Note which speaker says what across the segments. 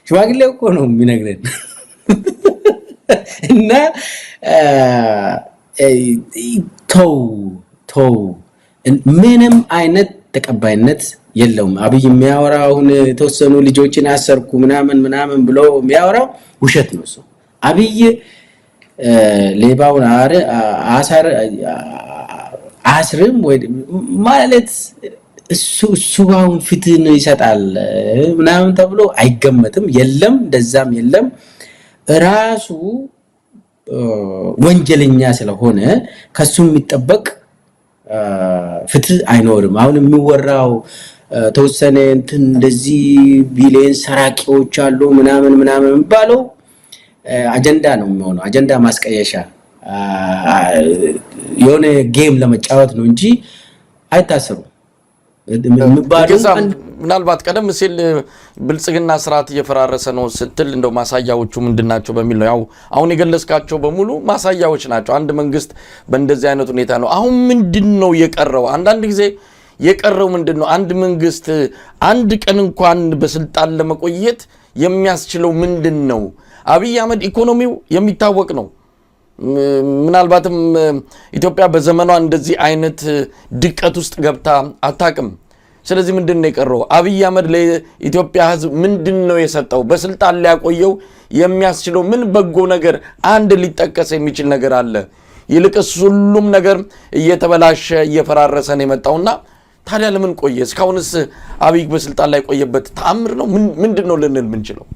Speaker 1: ሽማግሌው እኮ ነው የሚነግረን። እና ተው ተው፣ ምንም አይነት ተቀባይነት የለውም። አብይ የሚያወራው አሁን የተወሰኑ ልጆችን አሰርኩ ምናምን ምናምን ብሎ የሚያወራው ውሸት ነው። እሱ አብይ ሌባውን አሳር አስርም ወይ ማለት እሱ አሁን ፍትህን ይሰጣል ምናምን ተብሎ አይገመትም። የለም፣ እንደዛም የለም። ራሱ ወንጀለኛ ስለሆነ ከሱ የሚጠበቅ ፍትህ አይኖርም። አሁን የሚወራው ተወሰነ እንትን እንደዚህ ቢሊየን ሰራቂዎች አሉ ምናምን ምናምን የሚባለው አጀንዳ ነው የሚሆነው። አጀንዳ ማስቀየሻ የሆነ game ለመጫወት ነው እንጂ አይታሰሩም የሚባለው።
Speaker 2: ምናልባት ቀደም ሲል ብልጽግና ስርዓት እየፈራረሰ ነው ስትል እንደው ማሳያዎቹ ምንድን ናቸው በሚል ነው። ያው አሁን የገለጽካቸው በሙሉ ማሳያዎች ናቸው። አንድ መንግስት በእንደዚህ አይነት ሁኔታ ነው። አሁን ምንድን ነው የቀረው? አንዳንድ ጊዜ የቀረው ምንድን ነው? አንድ መንግስት አንድ ቀን እንኳን በስልጣን ለመቆየት የሚያስችለው ምንድን ነው? አብይ አህመድ ኢኮኖሚው የሚታወቅ ነው። ምናልባትም ኢትዮጵያ በዘመኗ እንደዚህ አይነት ድቀት ውስጥ ገብታ አታውቅም። ስለዚህ ምንድን ነው የቀረው? አብይ አህመድ ለኢትዮጵያ ሕዝብ ምንድን ነው የሰጠው? በስልጣን ሊያቆየው የሚያስችለው ምን በጎ ነገር አንድ ሊጠቀስ የሚችል ነገር አለ? ይልቅስ ሁሉም ነገር እየተበላሸ እየፈራረሰ ነው የመጣውና ታዲያ ለምን ቆየ? እስካሁንስ አብይ በስልጣን ላይ ቆየበት ተአምር ነው? ምንድን ነው ልንል ምንችለው?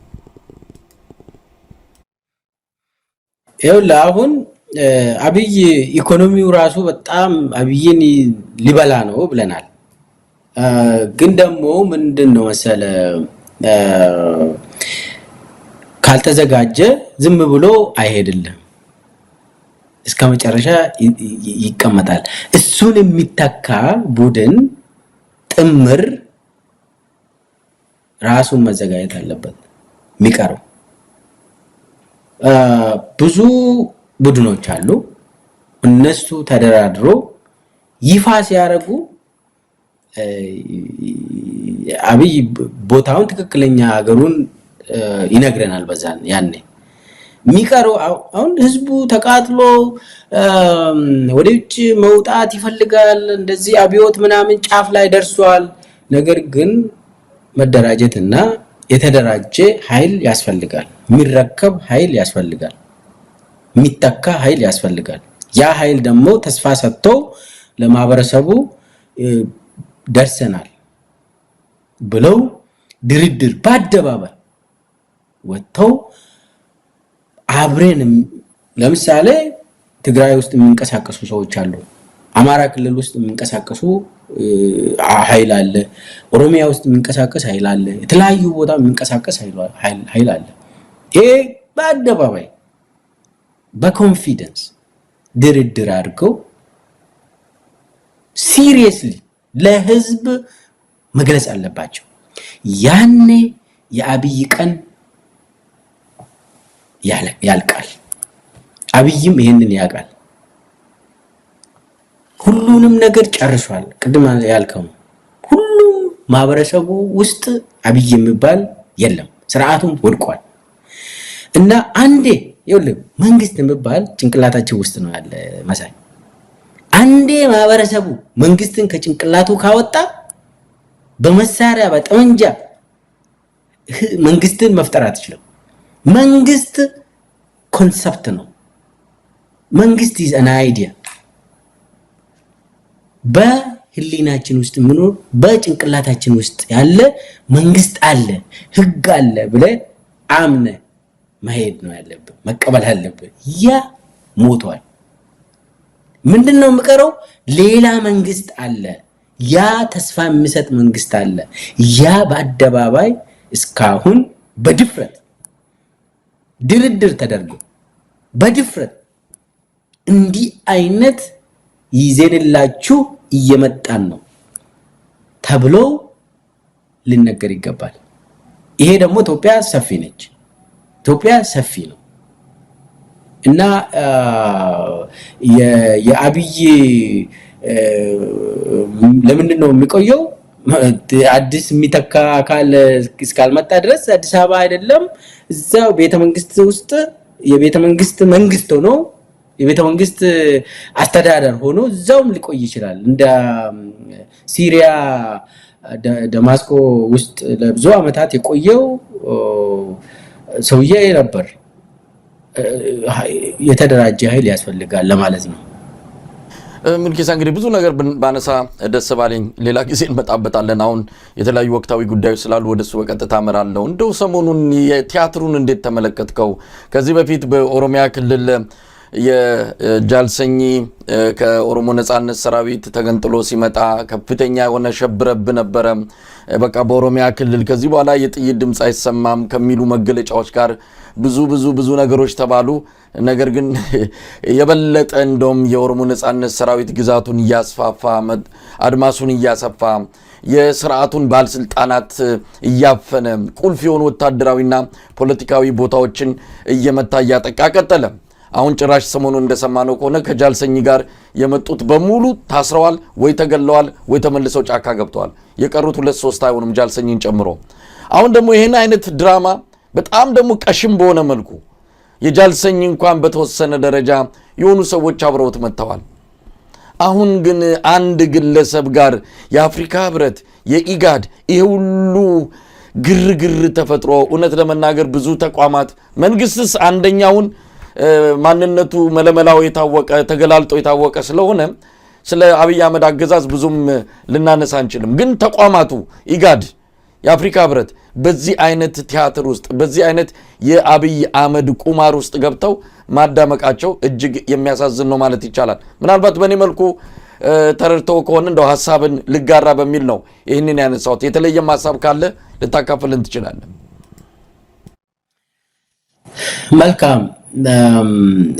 Speaker 1: ይኸውልህ አሁን አብይ ኢኮኖሚው ራሱ በጣም አብይን ሊበላ ነው ብለናል። ግን ደግሞ ምንድን ነው መሰለ፣ ካልተዘጋጀ ዝም ብሎ አይሄድልም፣ እስከ መጨረሻ ይቀመጣል። እሱን የሚተካ ቡድን ጥምር ራሱን መዘጋጀት አለበት። የሚቀረው ብዙ ቡድኖች አሉ። እነሱ ተደራድሮ ይፋ ሲያደርጉ አብይ ቦታውን ትክክለኛ ሀገሩን ይነግረናል። በዛን ያኔ የሚቀረው አሁን ህዝቡ ተቃጥሎ ወደ ውጭ መውጣት ይፈልጋል። እንደዚህ አብዮት ምናምን ጫፍ ላይ ደርሷል። ነገር ግን መደራጀት እና የተደራጀ ኃይል ያስፈልጋል። የሚረከብ ኃይል ያስፈልጋል። የሚተካ ኃይል ያስፈልጋል። ያ ኃይል ደግሞ ተስፋ ሰጥቶ ለማህበረሰቡ ደርሰናል ብለው ድርድር በአደባባይ ወጥተው አብረን፣ ለምሳሌ ትግራይ ውስጥ የሚንቀሳቀሱ ሰዎች አሉ። አማራ ክልል ውስጥ የሚንቀሳቀሱ ኃይል አለ። ኦሮሚያ ውስጥ የሚንቀሳቀስ ኃይል አለ። የተለያዩ ቦታ የሚንቀሳቀስ ኃይል አለ። ይሄ በአደባባይ በ confidence ድርድር አድርገው seriously ለህዝብ መግለጽ አለባቸው። ያኔ የአብይ ቀን ያልቃል። አብይም ይሄንን ያውቃል። ሁሉንም ነገር ጨርሷል። ቅድም ያልከው ሁሉም ማህበረሰቡ ውስጥ አብይ የሚባል የለም። ስርዓቱም ወድቋል። እና አንዴ ይኸውልህ መንግስት የሚባል ጭንቅላታችን ውስጥ ነው ያለ መሳይ። አንዴ ማህበረሰቡ መንግስትን ከጭንቅላቱ ካወጣ በመሳሪያ በጠመንጃ መንግስትን መፍጠር አትችልም። መንግስት concept ነው። መንግስት is an idea፣ በህሊናችን ውስጥ የሚኖር፣ በጭንቅላታችን ውስጥ ያለ መንግስት አለ፣ ህግ አለ ብለህ አምነህ መሄድ ነው ያለብህ፣ መቀበል አለብህ። ያ ሞቷል። ምንድን ነው የሚቀረው? ሌላ መንግስት አለ። ያ ተስፋ የሚሰጥ መንግስት አለ። ያ በአደባባይ እስካሁን በድፍረት ድርድር ተደርጎ በድፍረት እንዲህ አይነት ይዘንላችሁ እየመጣን ነው ተብሎ ሊነገር ይገባል። ይሄ ደግሞ ኢትዮጵያ ሰፊ ነች። ኢትዮጵያ ሰፊ ነው እና የአብይ ለምንድን ነው የሚቆየው? አዲስ የሚተካ አካል እስካልመጣ ድረስ አዲስ አበባ አይደለም እዛው ቤተ መንግስት ውስጥ የቤተ መንግስት መንግስት ሆኖ፣ የቤተ መንግስት አስተዳደር ሆኖ እዛውም ሊቆይ ይችላል። እንደ ሲሪያ ደማስቆ ውስጥ ለብዙ ዓመታት የቆየው ሰውዬ ነበር። የተደራጀ ኃይል ያስፈልጋል ለማለት ነው።
Speaker 2: ምልኬሳ፣ እንግዲህ ብዙ ነገር ባነሳ ደስ ባለኝ፣ ሌላ ጊዜ እንመጣበታለን። አሁን የተለያዩ ወቅታዊ ጉዳዮች ስላሉ ወደሱ በቀጥታ አመራለሁ። እንደው ሰሞኑን የቲያትሩን እንዴት ተመለከትከው? ከዚህ በፊት በኦሮሚያ ክልል የጃልሰኚ ከኦሮሞ ነጻነት ሰራዊት ተገንጥሎ ሲመጣ ከፍተኛ የሆነ ሸብረብ ነበረ። በቃ በኦሮሚያ ክልል ከዚህ በኋላ የጥይት ድምፅ አይሰማም ከሚሉ መገለጫዎች ጋር ብዙ ብዙ ብዙ ነገሮች ተባሉ። ነገር ግን የበለጠ እንደውም የኦሮሞ ነጻነት ሰራዊት ግዛቱን እያስፋፋ፣ አድማሱን እያሰፋ፣ የስርዓቱን ባለስልጣናት እያፈነ፣ ቁልፍ የሆኑ ወታደራዊና ፖለቲካዊ ቦታዎችን እየመታ እያጠቃ ቀጠለ። አሁን ጭራሽ ሰሞኑን እንደሰማነው ከሆነ ከጃልሰኝ ጋር የመጡት በሙሉ ታስረዋል ወይ ተገለዋል ወይ ተመልሰው ጫካ ገብተዋል። የቀሩት ሁለት ሶስት አይሆኑም ጃልሰኝን ጨምሮ። አሁን ደግሞ ይህን አይነት ድራማ በጣም ደግሞ ቀሽም በሆነ መልኩ የጃልሰኝ እንኳን በተወሰነ ደረጃ የሆኑ ሰዎች አብረውት መጥተዋል። አሁን ግን አንድ ግለሰብ ጋር የአፍሪካ ህብረት፣ የኢጋድ ይሄ ሁሉ ግርግር ተፈጥሮ፣ እውነት ለመናገር ብዙ ተቋማት፣ መንግስትስ አንደኛውን ማንነቱ መለመላው የታወቀ፣ ተገላልጦ የታወቀ ስለሆነ ስለ አብይ አህመድ አገዛዝ ብዙም ልናነሳ አንችልም። ግን ተቋማቱ ኢጋድ፣ የአፍሪካ ህብረት በዚህ አይነት ቲያትር ውስጥ፣ በዚህ አይነት የአብይ አህመድ ቁማር ውስጥ ገብተው ማዳመቃቸው እጅግ የሚያሳዝን ነው ማለት ይቻላል። ምናልባት በእኔ መልኩ ተረድተው ከሆነ እንደው ሀሳብን ልጋራ በሚል ነው ይህንን ያነሳሁት። የተለየም ሀሳብ ካለ ልታካፍልን ትችላለን።
Speaker 1: መልካም፣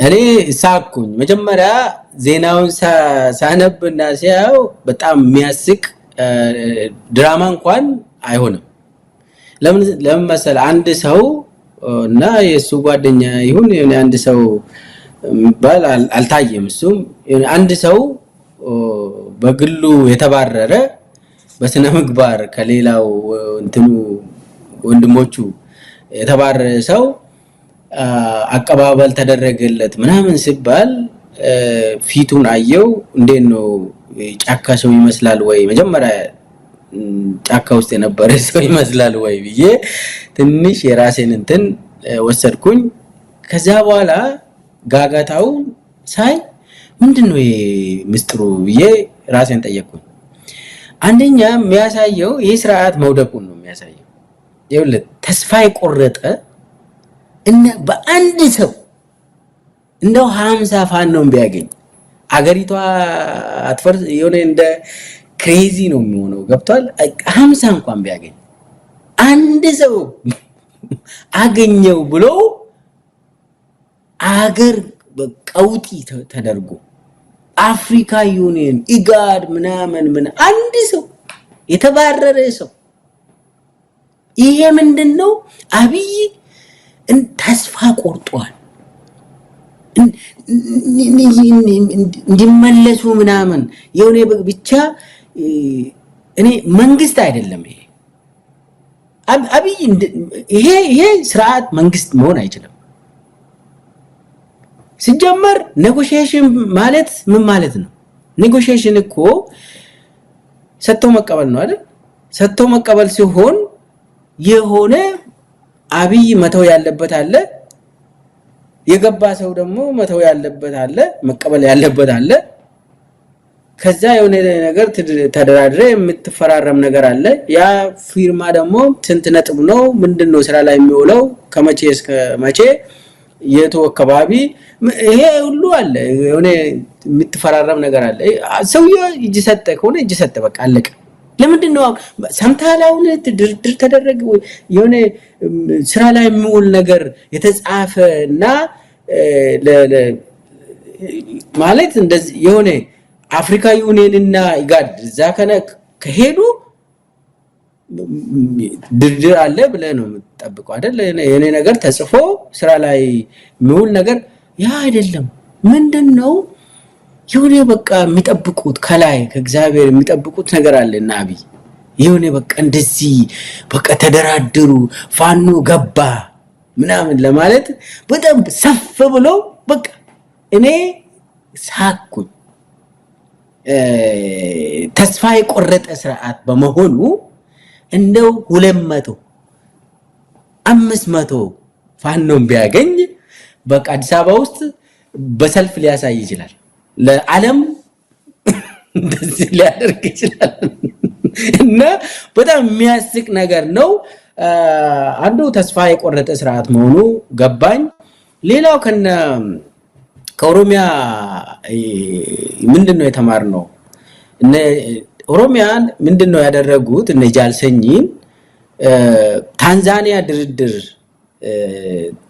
Speaker 1: እኔ ሳቅኩኝ። መጀመሪያ ዜናውን ሳነብና ሲያየው በጣም የሚያስቅ ድራማ እንኳን አይሆንም። ለምን መሰለህ? አንድ ሰው እና የእሱ ጓደኛ ይሁን የሆነ አንድ ሰው የሚባል አልታየም። እሱም አንድ ሰው በግሉ የተባረረ፣ በስነ ምግባር ከሌላው እንትኑ ወንድሞቹ የተባረረ ሰው አቀባበል ተደረገለት ምናምን ሲባል ፊቱን አየው። እንዴት ነው፣ ጫካ ሰው ይመስላል ወይ፣ መጀመሪያ ጫካ ውስጥ የነበረ ሰው ይመስላል ወይ ብዬ ትንሽ የራሴን እንትን ወሰድኩኝ። ከዛ በኋላ ጋጋታውን ሳይ ምንድን ነው ይሄ ምስጢሩ ብዬ ራሴን ጠየቅኩኝ። አንደኛ የሚያሳየው ይህ ስርዓት መውደቁን ነው የሚያሳየው። ይኸውልህ፣ ተስፋ የቆረጠ እና በአንድ ሰው እንደው 50 ፋኖን ቢያገኝ አገሪቷ አትፈርስ፣ የሆነ እንደ crazy ነው የሚሆነው። ገብቷል። 50 እንኳን ቢያገኝ፣ አንድ ሰው አገኘው ብሎ አገር ቀውጢ ተደርጎ Africa Union፣ ኢጋድ ምናምን ምን፣ አንድ ሰው፣ የተባረረ ሰው፣ ይሄ ምንድን ነው? አብይ ተስፋ ቆርጧል። እንዲመለሱ ምናምን የሆነ ብቻ እኔ መንግስት አይደለም ይሄ አብይ፣ ይሄ ስርዓት መንግስት መሆን አይችልም። ሲጀመር negotiation ማለት ምን ማለት ነው? Negotiation እኮ ሰጥቶ መቀበል ነው አይደል? ሰጥቶ መቀበል ሲሆን የሆነ አብይ መተው ያለበት አለ፣ የገባ ሰው ደግሞ መተው ያለበት አለ፣ መቀበል ያለበት አለ። ከዛ የሆነ ነገር ተደራድረ የምትፈራረም ነገር አለ። ያ ፊርማ ደግሞ ስንት ነጥብ ነው? ምንድን ነው ስራ ላይ የሚውለው? ከመቼ እስከ መቼ? የቱ አካባቢ? ይሄ ሁሉ አለ። የሆነ የምትፈራረም ነገር አለ። ሰውዬው እጅ ሰጠ ከሆነ እጅ ሰጠ፣ በቃ አለቀ። ለምንድን ነው፣ ሰምተሃል? አሁን ድርድር ተደረገ ወይ የሆነ ስራ ላይ የሚውል ነገር የተጻፈ እና ማለት እንደዚህ የሆነ Africa Union እና ኢጋድ እዛ ከሄዱ ድርድር አለ ብለህ ነው የምትጠብቀው አይደል? የኔ ነገር ተጽፎ ስራ ላይ የሚውል ነገር ያ አይደለም። ምንድን ነው፣ የሆነ በቃ የሚጠብቁት ከላይ ከእግዚአብሔር የሚጠብቁት ነገር አለ እና አብይ የሆነ በቃ እንደዚህ በቃ ተደራደሩ፣ ፋኖ ገባ ምናምን ለማለት በጣም ሰፍ ብሎ በቃ እኔ ሳኩኝ። ተስፋ የቆረጠ ስርዓት በመሆኑ እንደው 200 500 ፋኖን ቢያገኝ በቃ አዲስ አበባ ውስጥ በሰልፍ ሊያሳይ ይችላል። ለዓለም እንደዚህ ሊያደርግ ይችላል። እና በጣም የሚያስቅ ነገር ነው። አንዱ ተስፋ የቆረጠ ስርዓት መሆኑ ገባኝ። ሌላው ከኦሮሚያ ምንድን ነው የተማርነው? እነ ኦሮሚያን ምንድን ነው ያደረጉት? እነ ጃልሰኝን ታንዛኒያ ድርድር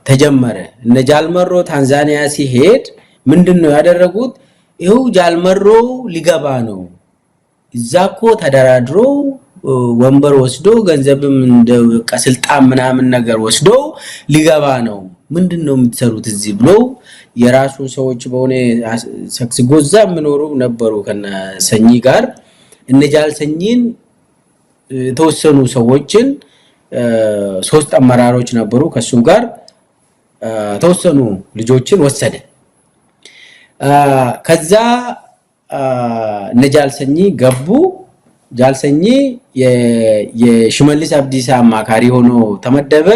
Speaker 1: ተጀመረ። እነ ጃልመሮ ታንዛኒያ ሲሄድ ምንድን ነው ያደረጉት? ይኸው ጃልመሮ ሊገባ ነው፣ እዛ እኮ ተደራድሮ ወንበር ወስዶ ገንዘብም እንደ ስልጣን ምናምን ነገር ወስዶ ሊገባ ነው። ምንድን ነው የምትሰሩት እዚህ ብሎ የራሱ ሰዎች በሆነ ሰክስጎ እዛ የሚኖሩ ነበሩ ከነ ሰኚ ጋር፣ እነ ጃልሰኝን የተወሰኑ ሰዎችን፣ ሶስት አመራሮች ነበሩ ከሱ ጋር፣ ተወሰኑ ልጆችን ወሰደ። ከዛ እነ ጃልሰኝ ገቡ። ጃልሰኝ የሽመልስ አብዲሳ አማካሪ ሆኖ ተመደበ።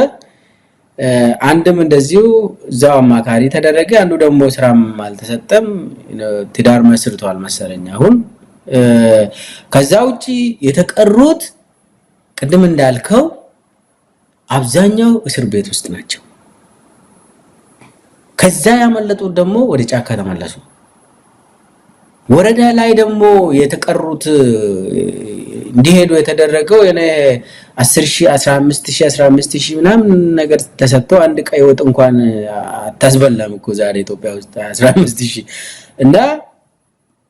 Speaker 1: አንድም እንደዚሁ እዛው አማካሪ ተደረገ። አንዱ ደግሞ ስራም አልተሰጠም፣ ትዳር መስርቷል መሰለኝ አሁን። ከዛ ውጪ የተቀሩት ቅድም እንዳልከው አብዛኛው እስር ቤት ውስጥ ናቸው። ከዛ ያመለጡት ደግሞ ወደ ጫካ ተመለሱ። ወረዳ ላይ ደግሞ የተቀሩት እንዲሄዱ የተደረገው የኔ 10 ሺህ፣ 15 ሺህ፣ 15 ሺህ ምናምን ነገር ተሰጥቶ አንድ ቀይ ወጥ እንኳን አታስበላም እኮ ዛሬ ኢትዮጵያ ውስጥ 15 ሺህ። እና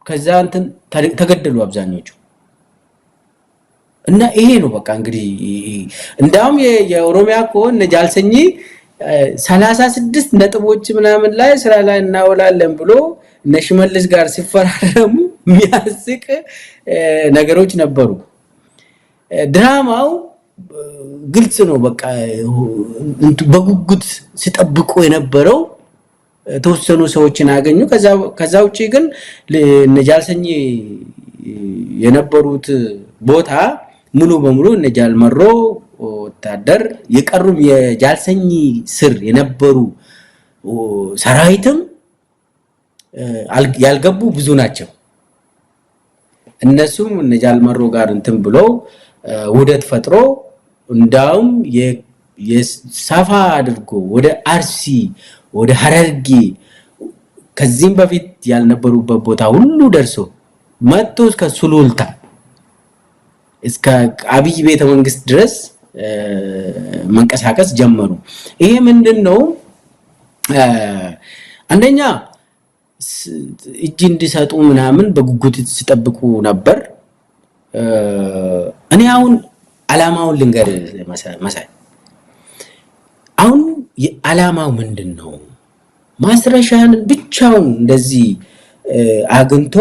Speaker 1: ከዛ እንትን ተገደሉ አብዛኞቹ። እና ይሄ ነው በቃ እንግዲህ። እንዳውም የኦሮሚያ እኮ እነ ጃልሰኝ 36 ነጥቦች ምናምን ላይ ስራ ላይ እናውላለን ብሎ እነ ሽመልስ ጋር ሲፈራረሙ የሚያስቅ ነገሮች ነበሩ። ድራማው ግልጽ ነው። በቃ በጉጉት ሲጠብቁ የነበረው የተወሰኑ ሰዎችን አገኙ። ከዛ ውጪ ግን እነ ጃልሰኝ የነበሩት ቦታ ሙሉ በሙሉ እነ ጃልመሮ ወታደር፣ የቀሩም የጃልሰኝ ስር የነበሩ ሰራዊትም ያልገቡ ብዙ ናቸው። እነሱም እነ ጃልመሮ ጋር እንትን ብሎ ውህደት ፈጥሮ እንዳውም የሰፋ አድርጎ ወደ አርሲ፣ ወደ ሐረርጌ፣ ከዚህም በፊት ያልነበሩበት ቦታ ሁሉ ደርሶ መጥቶ እስከ ሱሉልታ፣ እስከ አብይ ቤተ መንግስት ድረስ መንቀሳቀስ ጀመሩ። ይሄ ምንድን ነው? አንደኛ እጅ እንዲሰጡ ምናምን በጉጉት ሲጠብቁ ነበር። እኔ አሁን አላማውን ልንገር መሳይ። አሁን አላማው ምንድን ነው? ማስረሻን ብቻውን እንደዚህ አግኝቶ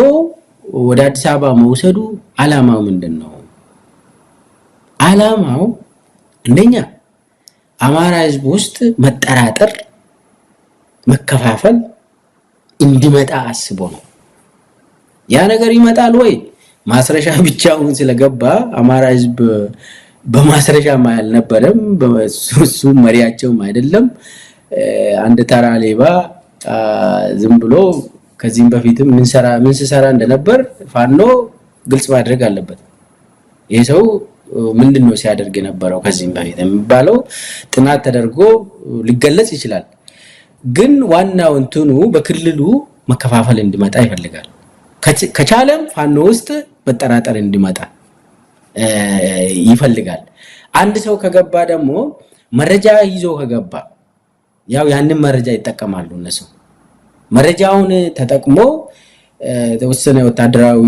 Speaker 1: ወደ አዲስ አበባ መውሰዱ አላማው ምንድን ነው? አላማው አንደኛ አማራ ህዝብ ውስጥ መጠራጠር፣ መከፋፈል እንዲመጣ አስቦ ነው። ያ ነገር ይመጣል ወይ? ማስረሻ ብቻውን ስለገባ አማራ ህዝብ በማስረሻም አልነበረም፣ እሱ መሪያቸውም አይደለም። አንድ ተራ ሌባ ዝም ብሎ ከዚህም በፊትም ምን ሲሰራ እንደነበር ፋኖ ግልጽ ማድረግ አለበት። ይሄ ሰው ምንድን ነው ሲያደርግ የነበረው ከዚህም በፊት የሚባለው ጥናት ተደርጎ ሊገለጽ ይችላል። ግን ዋናው እንትኑ በክልሉ መከፋፈል እንዲመጣ ይፈልጋል። ከቻለም ፋኖ ውስጥ መጠራጠር እንዲመጣ ይፈልጋል። አንድ ሰው ከገባ ደግሞ፣ መረጃ ይዞ ከገባ ያው ያንን መረጃ ይጠቀማሉ እነሱ። መረጃውን ተጠቅሞ የተወሰነ ወታደራዊ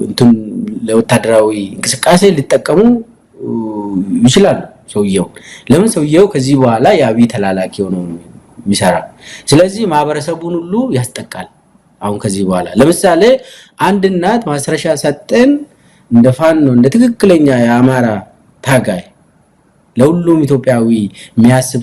Speaker 1: እንትን ለወታደራዊ እንቅስቃሴ ሊጠቀሙ ይችላሉ። ሰውየው ለምን፣ ሰውየው ከዚህ በኋላ የአብይ ተላላኪ ሆኖ የሚሰራ፣ ስለዚህ ማህበረሰቡን ሁሉ ያስጠቃል። አሁን ከዚህ በኋላ ለምሳሌ አንድ እናት ማስረሻ ሰጠን እንደ ፋኖ፣ እንደ ትክክለኛ የአማራ ታጋይ፣ ለሁሉም ኢትዮጵያዊ የሚያስብ